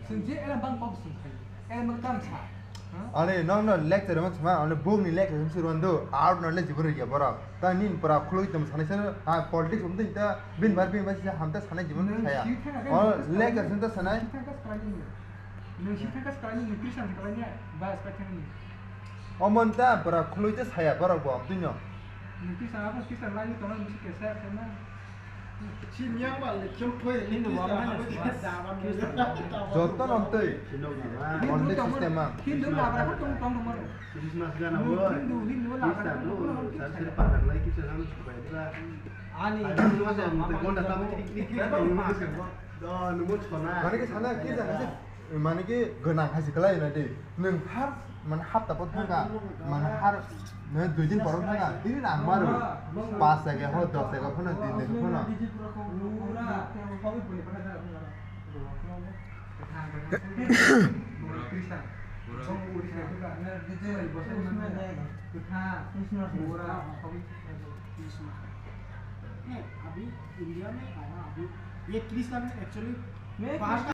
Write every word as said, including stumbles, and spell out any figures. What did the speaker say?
Chwng je era bang kok sing khai. Era bang kam sa. Ha? Ani nong no lecture mo thma, ani bung ni lecture mo sirwan do. Out no le jibun ya borok. Ta nin pura khului tum sanai sir. Ha, politics um tin ta bin bar bin bar sa ham ta sanai jibun saya. Nung si thang ka, oh, nung si lecture thang ta sanai. Si thang ka skrani ni. Nung si thang ka skrani ni, Christian skrani ya. Ba skrani ni. Omonta pura khului ta saya borok bo abdinyo. Nung Christian, apa Christian lagi tolong mesti keser sama. Joto nom twi. Hindu Monday tongmani, system ang. Hindu labra ko tong tong tongmani. Christmas gana Hindu, boy. Hindu, Hindu labra Christian ko tong tong tong. Sar sar parak lai kisa lang supai dra. Ani. Ani mo sa mo te gonda tamo kiri kiri kiri. Do numo chona. Mane ki sana ki jana se. Mane ki gwnang hai se kwlai na de. Nwng har mane hapta po thangka. Mane har nwng dui din poro thangka. Tini nang maru. Pas jaga ho, dos jaga phano, din jaga phano. नहीं, अभी इंडिया में आया, अभी ये Christian actually